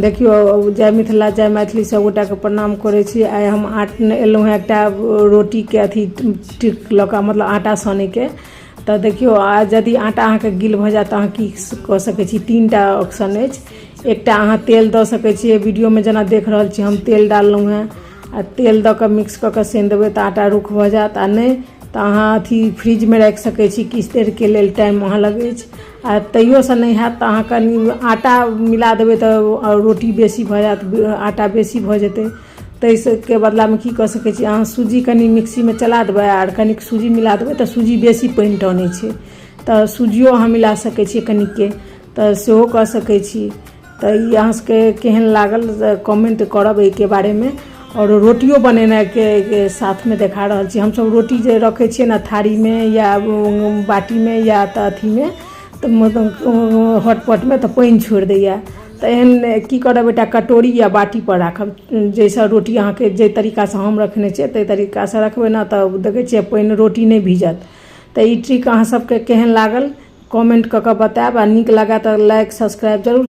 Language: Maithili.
देखियौ, जय मिथिला, जय मैथिली। सब गोटाके प्रणाम करै छी। आइ हम एलहुँ हेँ एकटा रोटीके अथी ट्रिक लऽ कऽ, मतलब आटा सनैके। तऽ देखियौ, यदि आटा अहाँके गील भऽ जायत तऽ अहाँ की कऽ सकै छी? तीनटा ऑप्शन अछि। एकटा, अहाँ तेल दऽ सकै छियै। वीडियोमे जेना देख रहल छी, हम तेल डाललहुँ हेँ आ तेल दऽ कऽ मिक्स कऽ कऽ सानि देबै तऽ आटा रुख भऽ जायत। आ नहि तऽ अहाँ अथी फ्रिजमे राखि सकै छी किछु देरके लेल, टाइम अहाँ लग अछि। आ तैयोसँ नहि हैत तऽ अहाँ कनि आटा मिला देबै तऽ रोटी बेसी भऽ जायत, आटा बेसी भऽ जेतै। ताहिके बदलामे की कऽ सकै छी अहाँ? सूजी कनि मिक्सीमे चला देबै आर कनिक सूजी मिला देबै तऽ सूजी बेसी पानि टानै छै, तऽ सूजियो अहाँ मिला सकै छियै कनिके, तऽ सेहो कऽ सकै छी। तऽ ई अहाँ सबके केहन लागल, कमेंट करब एहिके बारेमे। आओर रोटियो बनेनाइके साथमे देखा रहल छी। हमसब रोटी जे रखै छियै ने थारीमे या बाटीमे या तऽ अथीमे, तऽ मतलब हॉटपॉटमे, तऽ पानि छोड़ि दैया। तऽ एहन की करब? एकटा कटोरी या बाटी पर राखब, जाहिसँ रोटी अहाँके जाहि तरीकासँ हम रखने छियै, ताहि तरीकासँ रखबै ने तऽ देखै छियै, पानि रोटी नहि भीजत। तऽ ई ट्रिक अहाँ सबके केहन लागल, कमेंट कऽ कऽ बतायब आ नीक लागए तऽ लाइक, सब्सक्राइब जरूर।